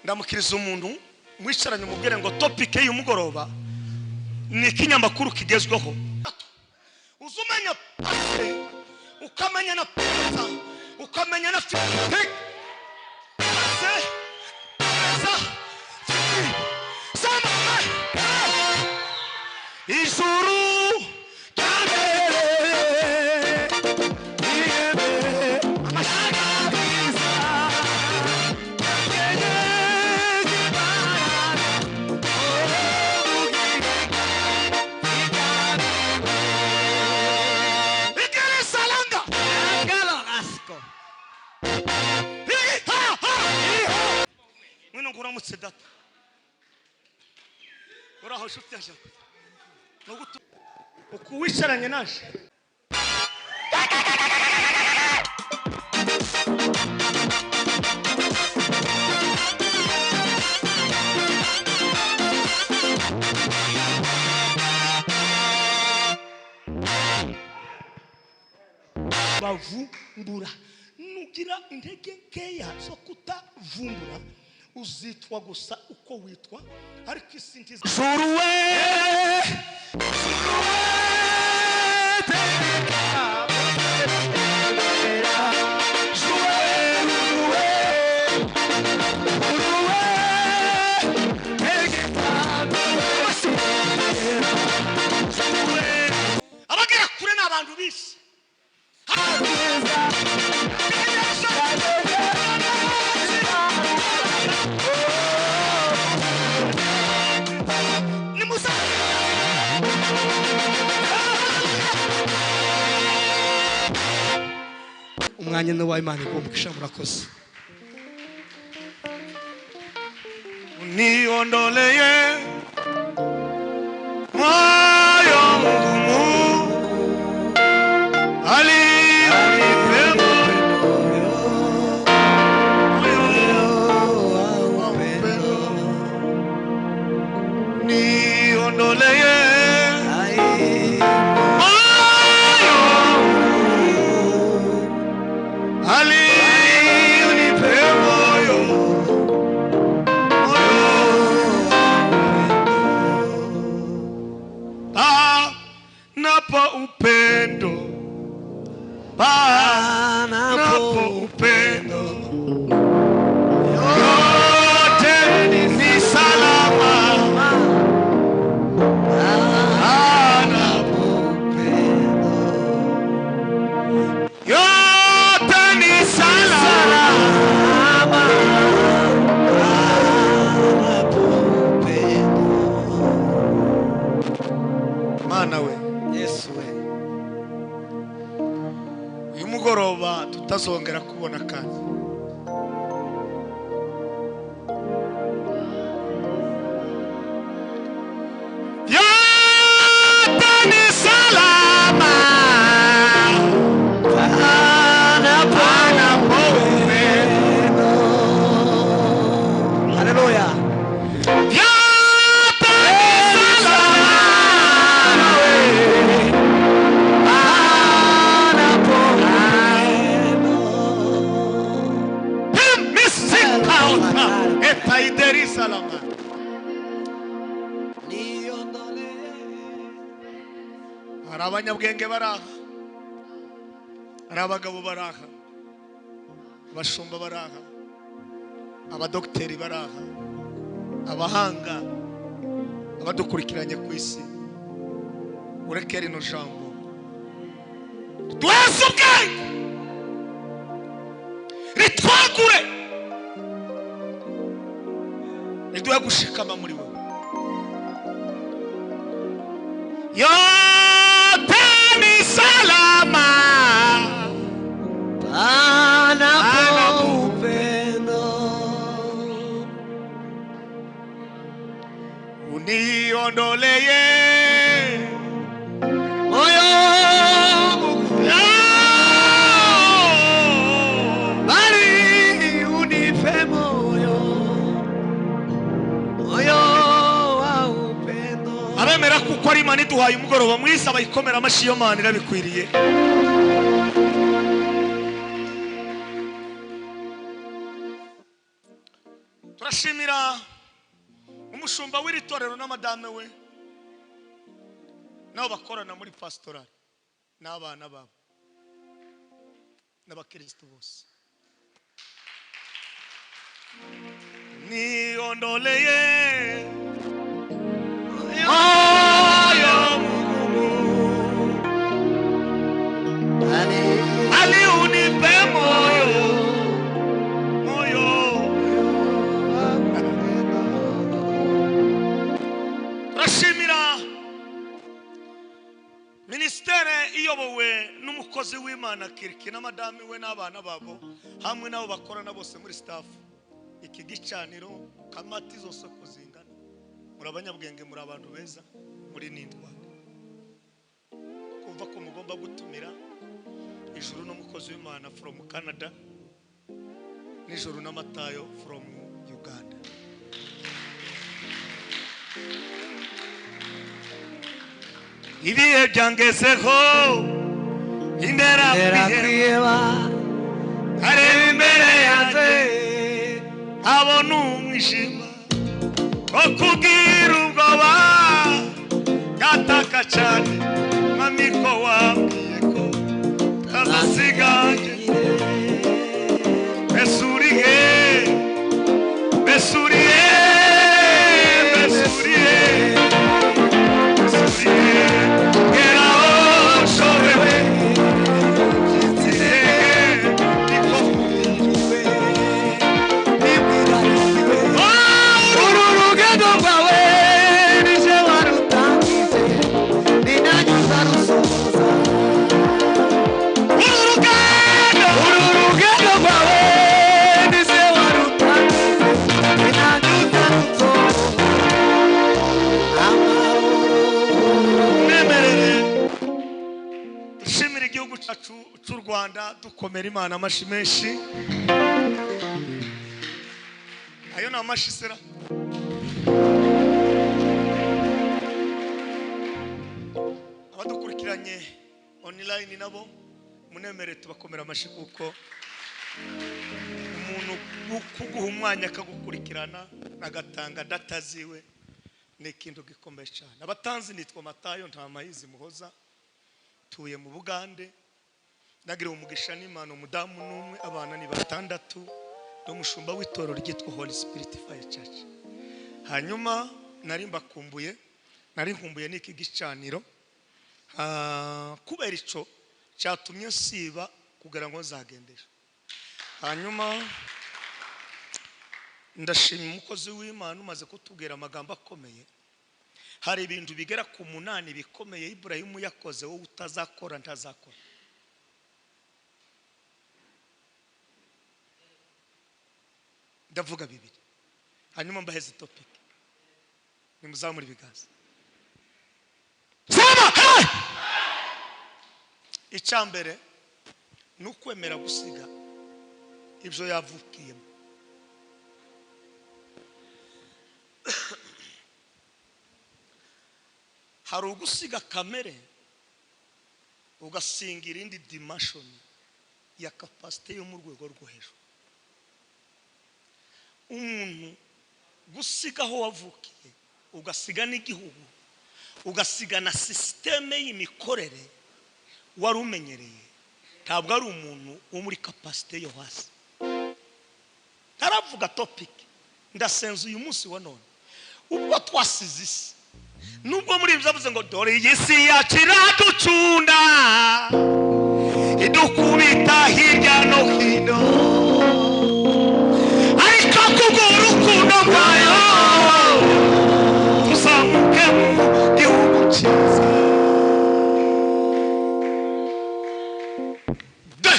Ndamukiriza umuntu mwicaranye umubwire ngo topic y'umugoroba ni ikinyamakuru kigezweho. Uzumenya pase, ukamenya na pesa, ukamenya na fite. Pase, pesa, sama. Ijuru ryabereye ihembe amashagabiza mwino nguramutse data uraho nshuti yanjye ukuwicaranye naje bavumbura nugira intege nkeya zo kutavumbura uzitwa gusa uko witwa ariko isi ntiza juruwe abagera kure n'abantu bisi umwanya ni uw'Imana igomba murakoze. Uniondoleye moyo mgumu aliyonipe moyo wa upendo. Niondoleye moyo aliyonipe moyo panapo upendo, panapo upendo yote ni salama, panapo upendo yote ni salama, panapo upendo. Mana we Yesu we, uyu mugoroba tutazongera kubona kandi. Yote ni salama panapo upendo. Haleluya. Yote ni salama Panapo upendo. Misikaota etaideri salama. Hari abanyabwenge baraha, hari abagabo baraha, abashumba baraha, abadokiteri baraha, abahanga, abadukurikiranye ku isi. Ureke rino jambo duheze ubwenge, ritwagure, riduhe gushikama muri wowe. Yote ni salama Panapo upendo. Uniondoleye moyo mgumu, bali unipe moyo, moyo wa upendo. Abemera kuko ari Imana iduhaye umugoroba mwiza bayikomera amashyi yo Mana irabikwiriye. Turashimira umushumba w'iri torero na madame we nabo bakorana muri pastorale n'abana babo n'abakristo bose. Niondoleye moyo mgumu, ali unipe moyo moyo. Turashimira ministere iyobowe n'umukozi w'Imana Kiriki na madame we n'abana babo hamwe nabo bakorana bose muri staff. Iki gicaniro kamati zose ko zingana, muri abanyabwenge, muri abantu beza, muri n'intwari. Kumva ko mugomba gutumira ijuru n'umukozi w'Imana from Canada, n'ijuru n'Amatayo from Uganda. Ibihe byangezeho indera kwiheba, areba imbere yanjye abona umwijima wo kugira ubwoba, gataka cyane mami ko wambwiye ko utazasigaye. Mbese urihe, mbese urihe, mbese urihe, mbese urihe, gera aho nshobewe niko. Uru rugendo rwawe nije warutangije, ni nanjye uzarusoza. Uru rugendo, Uru rugendo rwawe nije warutangije, ni nanjye uzarusoza. Amahoro. Mwemerere dushimire igihugu cyacu cy'u Rwanda, dukomera Imana amashyi menshi. Ayo ni amashyi sera. Abadukurikiranye online nabo munemere tubakomera amashyi, kuko umuntu kuguha umwanya akagukurikirana agatanga data ziwe ni ikintu gikomeye cyane. Abatanzi nitwa Matayo Ntamayizi Muhoza, tuye mu Bugande, nagira umugisha n'Imana, umudamu n'umwe, abana ni 6, ndi umushumba w'itorero ryitwa Holy Spirit Fire Church. Hanyuma nari mbakumbuye, nari nkumbuye n'iki gicaniro, kubera ico cyatumye nsiba kugira ngo nzagendeshe. Hanyuma ndashima umukozi w'Imana umaze kutubwira amagambo akomeye. Hari ibintu bigera ku 8 bikomeye Ibrahimu yakoze wowe utazakora ntazakora. Ndavuga 2 hanyuma mbaheze topic. Nimuzamure ibiganza. Sema hey! Icyambere ni ukwemera gusiga ibyo yavukiyemo. Hari ugusiga kamere ugasinga irindi dimension ya capacity yo mu rwego rwo hejuru. Umuntu gusiga aho wavukiye, ugasiga n'igihugu, ugasiga na systeme y'imikorere wari umenyereye, ntabwo ari umuntu wo muri capacity yo hasi. Taravuga topic ndasenza uyu munsi wa none ubwo twasize isi, nubwo muri ibyo avuze ngo dore iyi si yacu iraducunda idukubita hirya no hino, ariko kubw'urukundo rwayo tuzamuke mu gihugu cyiza. De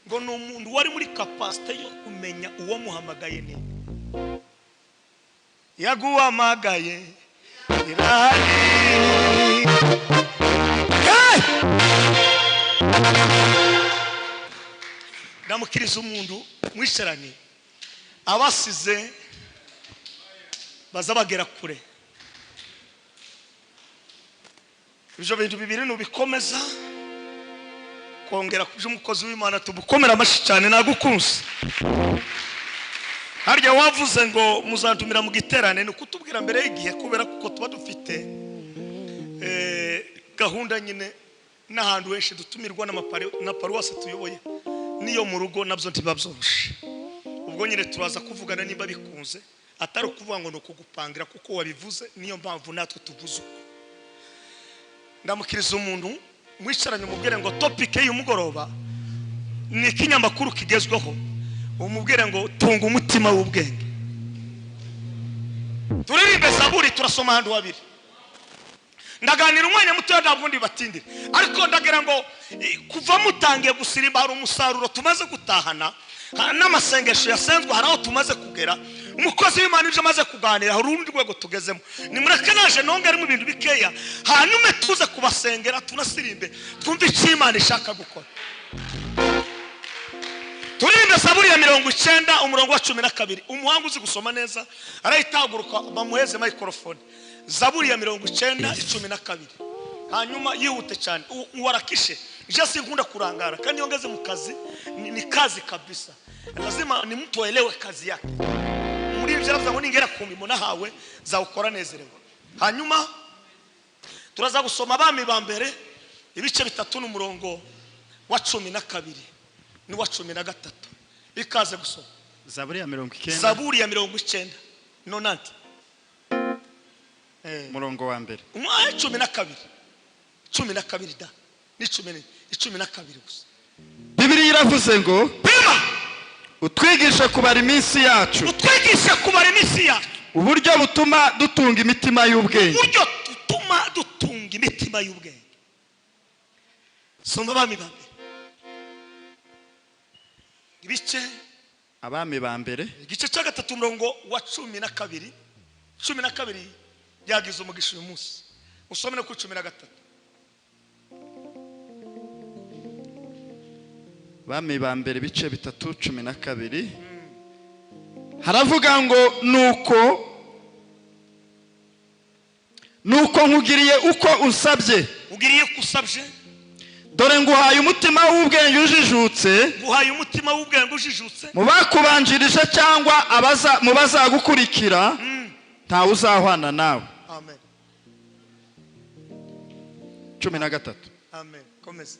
ngo ni umuntu wari muri capacity yo kumenya uwo muhamagaye ni yaguhamagaye irahari. Ndamukiriza umuntu mwicaranye, abasize baza bagera kure. Ibyo bintu bibiri nubikomeza kongera kubyo umukozi w'Imana tumukomera amashyi cyane nagukunze. Harya wavuze ngo muzantumira mu giterane, ni ukutubwira mbere y'igihe, kubera kuko tuba dufite gahunda nyine n'ahantu henshi dutumirwa na paruwasi tuyoboye, n'iyo mu rugo nabyo ntibabyoroshe. Ubwo nyine turaza kuvugana nimba bikunze, atari ukuvuga ngo ni ukugupangira kuko wabivuze, niyo mpamvu natwe tuvuze uko. Ndamukiriza umuntu mwicaranye, umubwire ngo topic y'umugoroba ni ikinyamakuru kigezweho, umubwire ngo tunga umutima w'ubwenge. Turirimbe Zaburi, turasoma ahantu habiri. Ndaganira umwanya muto ntabwo ndi batindire, ariko ndagira ngo kuva mutangiye gusirimba hari umusaruro tumaze gutahana, n'amasengesho yasenzwe hari aho tumaze kugera. Umukozi w'Imana ibyo amaze kuganira hari urundi rwego tugezemo. Nimureke naje nongeremo ibintu bikeya, hanyuma tuze kubasengera tunasirimbe twumve icyo Imana ishaka gukora. Turirimbe Zaburi ya 90 umurongo wa 12. Umuhanga uzi gusoma neza arahitaguruka bamuheze microphone. Zaburi ya 90 12. Hanyuma yihute cyane uwarakishe. Je sinkunda kurangara kandi yongeze mu kazi ni kazi kabisa. Lazima ni mtu aelewe kazi yake. Muri ibyo aravuga ngo ningera ku mirimo nahawe zawukora nezerewe. Hanyuma turaza gusoma Abami ba mbere ibice 3 n'umurongo wa 12 n'uwa 13. Ikaze gusoma Zaburi ya 90. Zaburi ya 90 nonante murongo wa mbere. 12 12 da ni 12 gusa. Bibiliya iravuze ngo pima utwigishe kubara iminsi yacu, utwigishe kubara iminsi yacu, uburyo butuma dutunga imitima y'ubwenge, uburyo butuma dutunga imitima y'ubwenge. Soma Abami ba mbere ibice, Abami ba mbere igice cya 3 umurongo wa 12. 12 yagize umugisha uyu munsi. Usome no ku 13. Abami ba mbere ibice 3 12 haravuga ngo nuko nkugiriye uko unsabye, ugiriye uko usabye, dore nguhaye umutima w'ubwenge ujijutse, nguhaye umutima w'ubwenge ujijutse, mu bakubanjirije cyangwa mu bazagukurikira ntawe uzahwana nawe. Amen. 13. Amen. Komeza.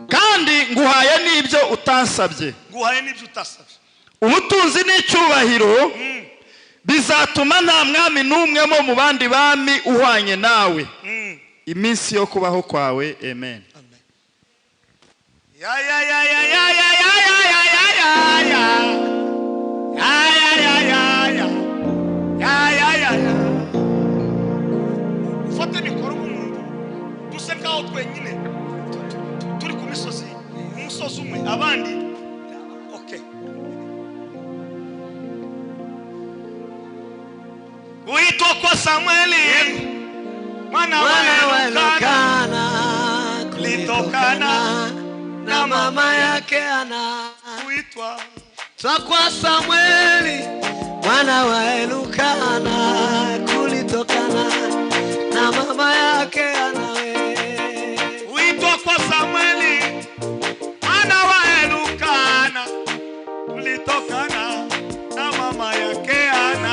Kandi nguhaye n'ibyo utansabye, nguhaye n'ibyo utasabye, ubutunzi n'icyubahiro bizatuma nta mwami n'umwe mo mu bandi bami uhwanye nawe iminsi yo kubaho kwawe. Amen. Amen. Ya ya ya ya ya ya ya ya ya ya ya ya ya ya ya ya ya ya. Ufate mikoro nk'umuntu duse nkaho twenyine turi ku misozi, umusozi umwe abandi. Okay. Uitwa kwa Samueli mwana wa Elkana, kulitokana na mama yake Ana. Uitwa kwa Samueli mwana wa Elkana, kulitokana na mama yake Ana. Uitwa kwa Samueli mwana wa Elkana, kulitokana na mama yake Ana.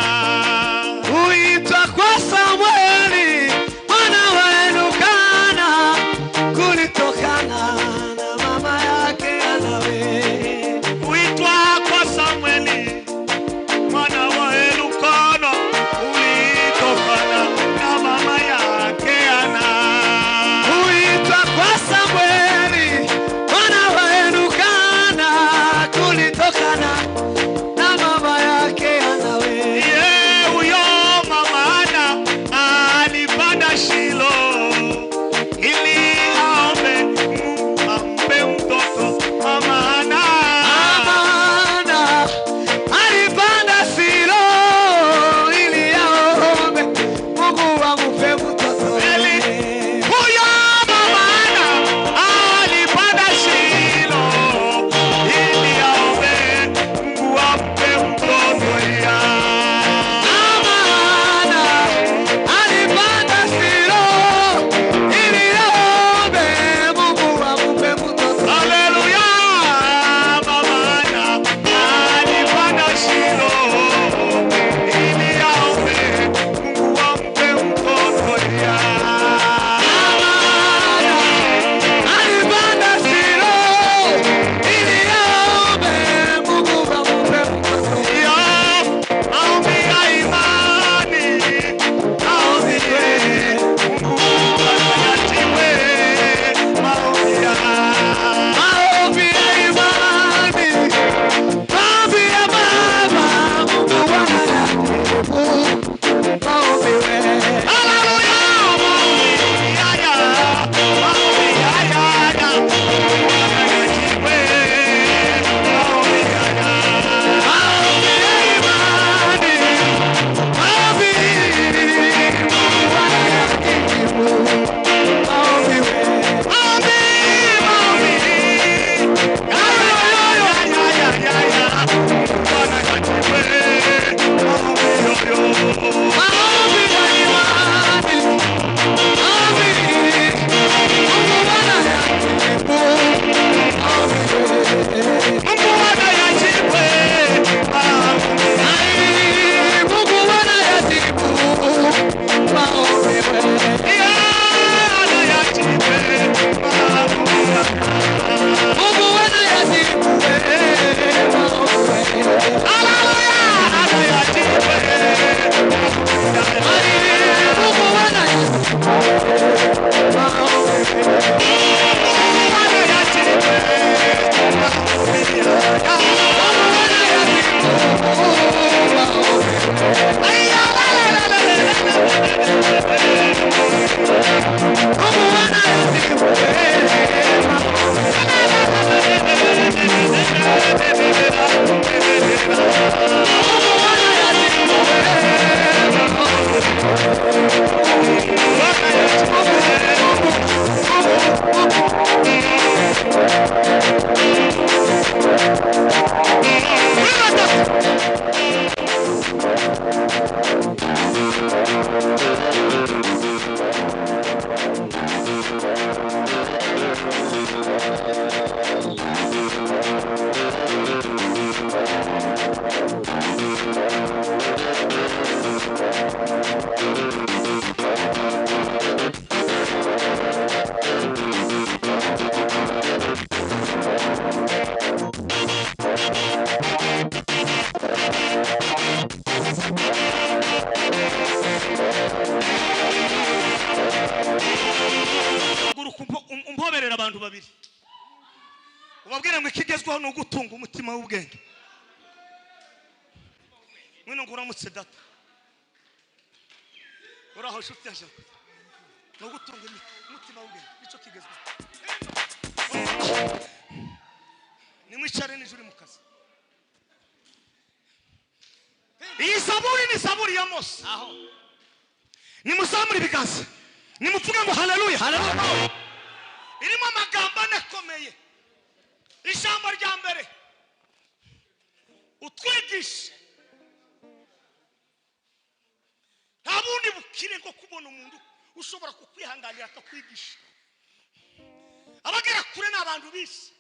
Uitwa kwa Samueli mwana wa Elkana, kulitokana na mama yake Ana. Uitwa kwa Samueli mwana wa Elkana, Abantu babiri ubabwire ngo ikigezweho ni ugutunga umutima w'ubwenge. Mwino ngo uramutse data, uraho nshuti ya Jacques, ni ugutunga umutima w'ubwenge nicyo kigezweho. Nimwicare nijoro mu kazi. Iyi zaburi ni zaburi ya Mose. Nimuzamure ibiganza, nimuvuge ngo haleluya. Irimo amagambo akomeye. Ijambo rya mbere, utwigishe. Nta bundi bukire nko kubona umuntu ushobora kukwihanganira akakwigisha. Abagera kure ni abantu bisi.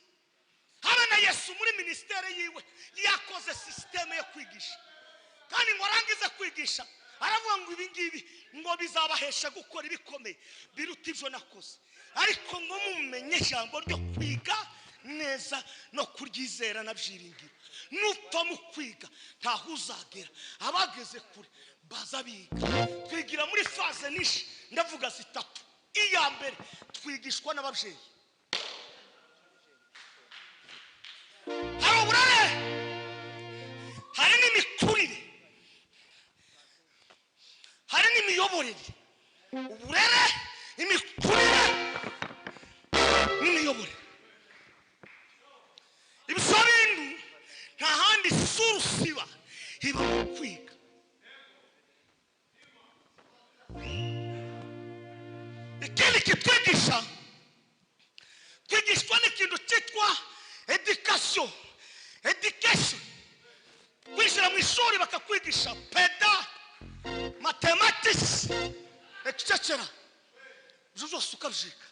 Habe na Yesu muri ministere yiwe yakoze systeme yo kwigisha, kandi ngo arangize kwigisha aravuga ngo ibi ngibi ngo bizabahesha gukora ibikomeye biruta ibyo nakoze. Ariko ngo mumenye ijambo ryo kwiga neza no kuryizera nabyiringira. Nupfa mu kwiga ntaho uzagera. Abageze kure baza biga. Twigira muri phase nishi, ndavuga zitatu. Iya mbere twigishwa n'ababyeyi. Hari uburere, hari n'imikurire, hari n'imiyoborere. Uburere, imikurire n'imiyoborere. Ibyo bintu nta handi source iba, iba mu kwiga. Ikindi kitwigisha, twigishwa n'ikintu cyitwa education. Education, kwinjira mu ishuri bakakwigisha peda, mathematics, etc. Ibyo byose ukabyiga.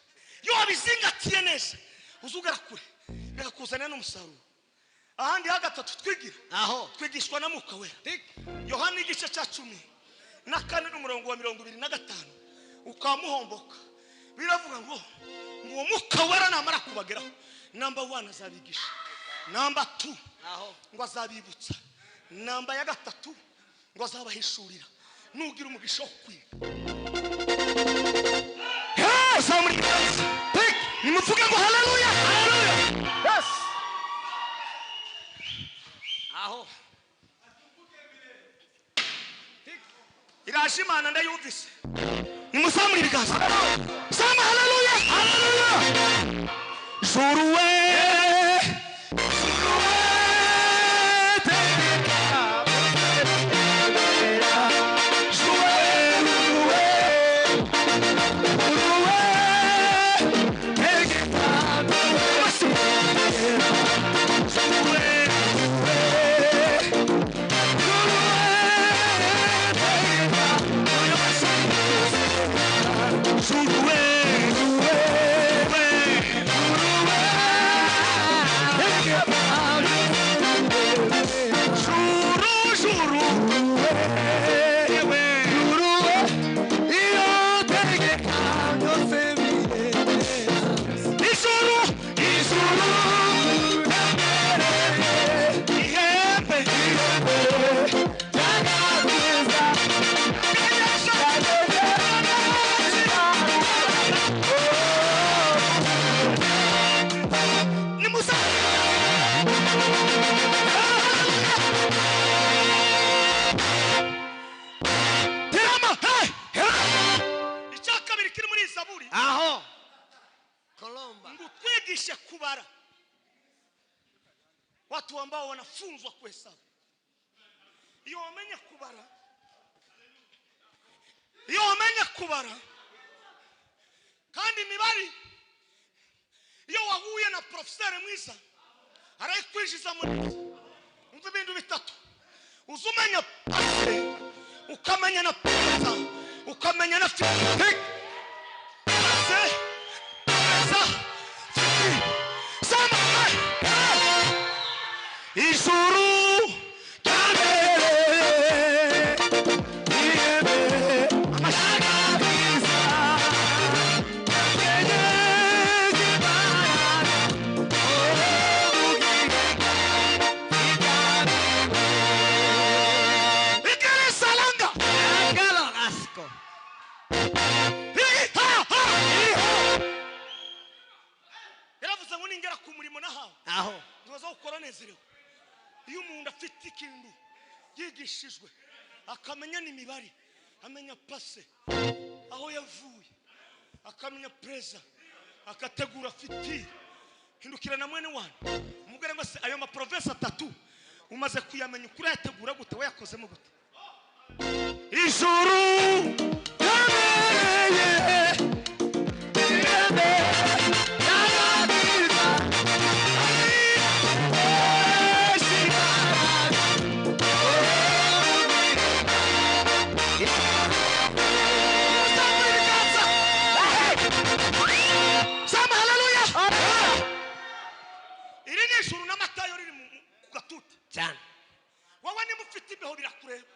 Iyo wabizingatiye neza uzugera kure, bikakuzanira n'umusaruro. Ahandi ha gatatu twigira, twigishwa na Mwuka Wera. Yohana igice cya 14 n'umurongo wa 25 ukamuhomboka, biravuga ngo uwo Mwuka Wera namara kubageraho, namba 1 azabigisha, namba 2 ngo azabibutsa, namba ya 3 ngo azabahishurira. Nugira umugisha wo kwiga, nimuvuge ngo haleluya. Yes. Aho iraje Imana ndayumvise. Nimuzamure ibiganza, samba haleluya. Haleluya. Juru we, juru we, Ngutwigishe kubara. Watu ambao wanafunzwa kuhesabu, iyo wamenye kubara, iyo wamenye kubara kandi imibare, iyo wahuye na professeur mwiza arayikwishiza muri umva ibintu bitatu uzumenya pase, ukamenya na pesa, ukamenya na pase, pesa, sama ijuru ryambere ihembe amashagabiza Ndanezerewe iyo umuntu afite ikintu yigishijwe akamenya n'imibare, amenya passé aho yavuye, akamenya présent, akategura futur. Hindukira na mwene wanyu umubwire ngo se ayo maprovinsi atatu umaze kuyamenya ukuri yategura gute, wayakozemo gute? Ijuru yabereye ireme y'agakiza, Sema haleluya. Iri ni ijuru n'amatayo riri ku gatuti cyane. Wowe niba ufite imbeho birakureba,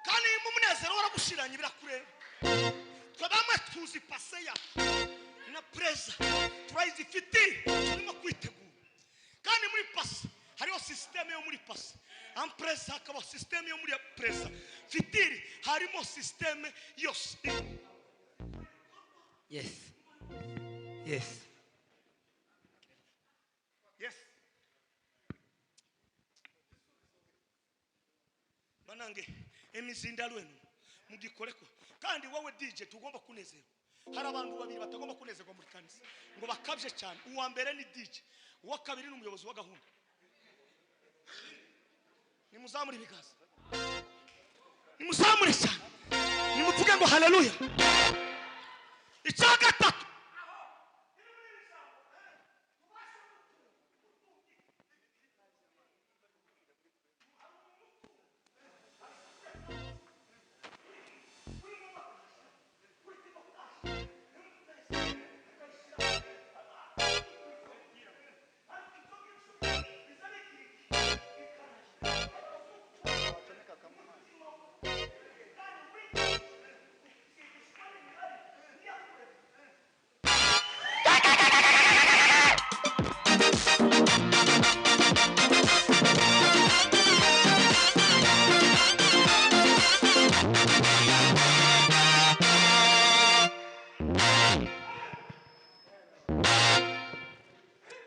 kandi niba umunezero waragushiranye birakureba. Twe bamwe tuzi passé yacu na présent, turayizifite, turimo kwitegura. Kandi muri passé hariho système yo muri passé, en présent hakaba système yo muri présent, futur harimo système yose. Yes. Yes. Banange emizindalo eno mugikoreko. Kandi wowe DJ tugomba kunezerwa. Hari abantu babiri batagomba kunezerwa muri kanisa ngo bakabye cyane. Uwa mbere ni DJ, uwa kabiri ni umuyobozi wa gahunda. Nimuzamure ibiganza, nimuzamure cyane, nimuvuge ngo haleluya. Icya gatatu,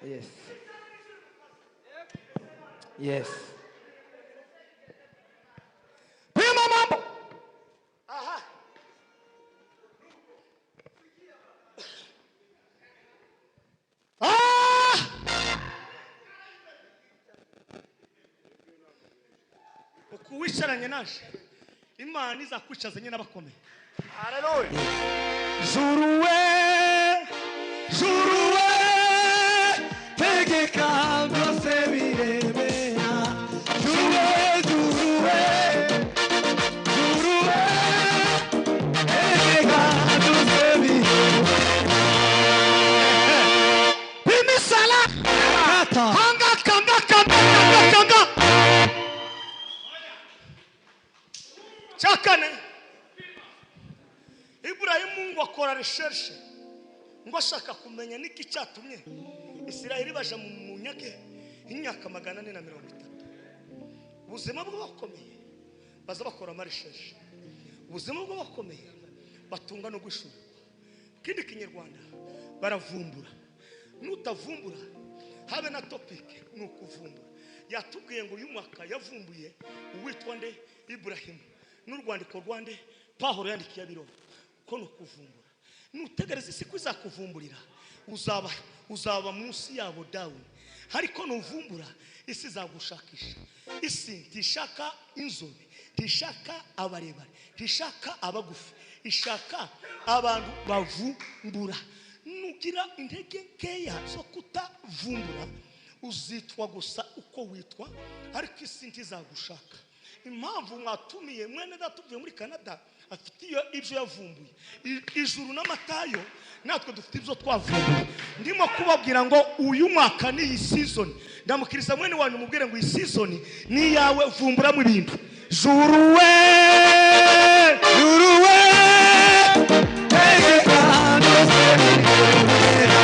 Yes. Yes. Pima mambo. Aha. Ah! Ukuwicaranye naje Imana izakwicazanye n'abakomeye. Haleluya. Juruwe, juruwe, tegeka byose biremera. Juruwe, juruwe, juruwe, tegeka byose biremera. Pimisala. Kata. Kanga kanga kanga kanga kanga. Cyakane Ibrahimu ngo akora recherche ngo ashaka kumenya niki cyatumye Isirayeli baja mu munyage imyaka 430. Ubuzima bw'abakomeye baza bakora ama recherche, ubuzima bw'abakomeye batunga no gushura. Kindi kinyarwanda baravumbura, nutavumbura habe na topic ni ukuvumbura. Yatubwiye ngo uyu mwaka yavumbuye uwitwa nde? Ibrahimu. N'urwandiko rwande Pawulo yandikiye abiroma ko ni ukuvumbura. Nutegereza isi ko izakuvumburira uzaba munsi yabo down, ariko nuvumbura isi izagushakisha. Isi ntishaka inzobe, ntishaka abarebare, ntishaka abagufi, ishaka abantu bavumbura. Nugira intege nkeya zo kutavumbura uzitwa gusa uko witwa, ariko isi ntizagushaka. Impamvu mwatumiye mwene data uvuye muri Canada afite ibyo yavumbuye. Ijuru n'amatayo natwe dufite ibyo twavumbuye. Ndimo kubabwira ngo uyu mwaka ni iyi season. Ndamukiriza mwene wanyu mubwire ngo iyi season ni iyawe, vumbura mu bintu. Juruwe, Juruwe, tegeka byose biremera.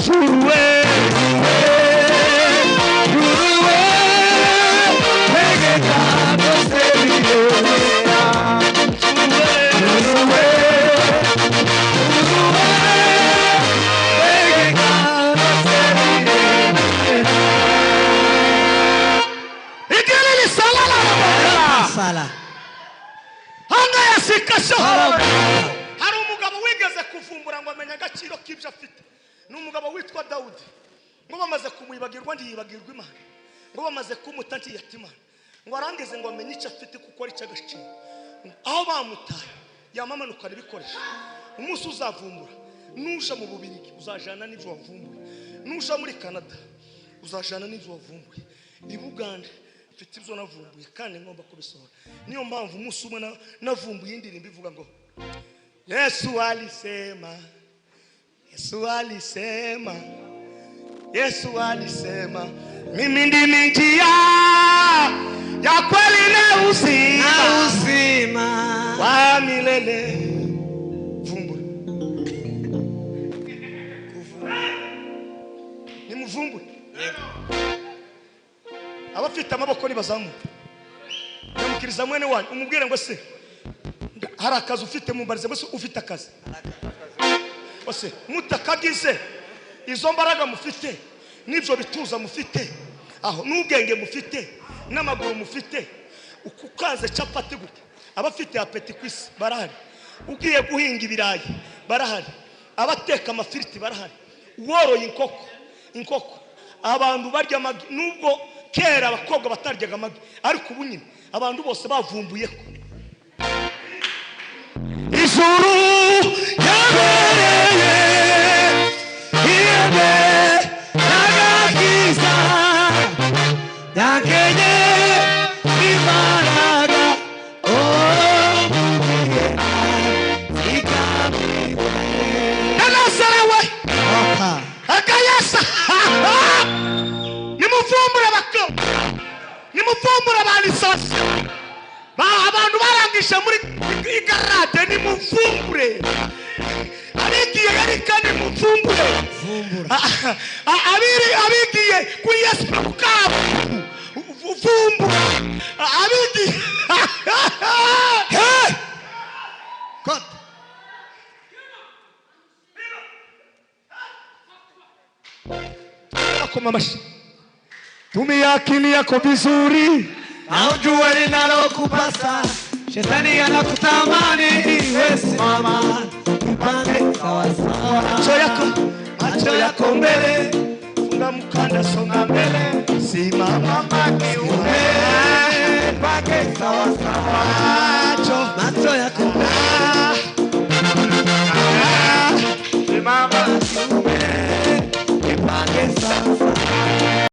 Juruwe, Juruwe, tegeka byose biremera. Juruwe, juruwe, tegeka byose biremera. Sala. Hanga yasikasho. Hari umugabo wigeze kuvumbura ngo amenye agaciro k'ibyo afite. Ni umugabo witwa Dawudi. Ngo bamaze kumwibagirwa ntiyibagirwa Imana. Ngo bamaze kumuta ntiyata Imana. Ngo arangize ngo amenye icyo afite kuko ari icy'agaciro. Aho bamutaye yamamanukana ibikoresho. Umunsi uzavumbura nuja mu Bubirigi uzajana n'ibyo wavumbuye. Nuja muri Canada uzajana n'ibyo wavumbuye. I Buganda mfite ibyo navumbuye kandi ngomba kubisohora. Niyo mpamvu umunsi umwe navumbuye indirimbo ivuga ngo Yesu alisema, Yesu alisema, Yesu alisema, mimi ndimi njia ya kweli na uzima wa milele. Vumbura. Nimuvumbure. Abafite amaboko nibazamuka. Nyamukiriza mwene wanyu umubwire ngo se hari akazi ufite, mumbarize ngo se ufite akazi. Ose mutakagize izo mbaraga mufite n'ibyo bituza mufite aho n'ubwenge mufite n'amaguru mufite ukukaze capati gute. Abafite apeti kwisi barahari, ugiye guhinga ibirayi barahari, abateka amafiriti barahari, woroye inkoko abantu barya amagi. Nubwo kera abakobwa bataryaga amagi, ariko ubu nyine abantu bose bavumbuye ko ijuru yabereye irebe n'agakiza yakenye imbaraga Nanazarewe akayasa. Nimuvumbure abakobwa, nimuvumbure abalisasi, abantu barangije muri igarade, nimuvumbure abigiye yarika, nimuvumbure abigiye kuri Yesu kukabu, vumbura abigiye. Akoma amashyi. Tumia akili yako vizuri na ujue linalokupasa. Shetani anakutamani, iwe simama upange sawa sawa. Macho yako mbele, funga mkanda, songa mbele, simama kiume, pange sawa sawa.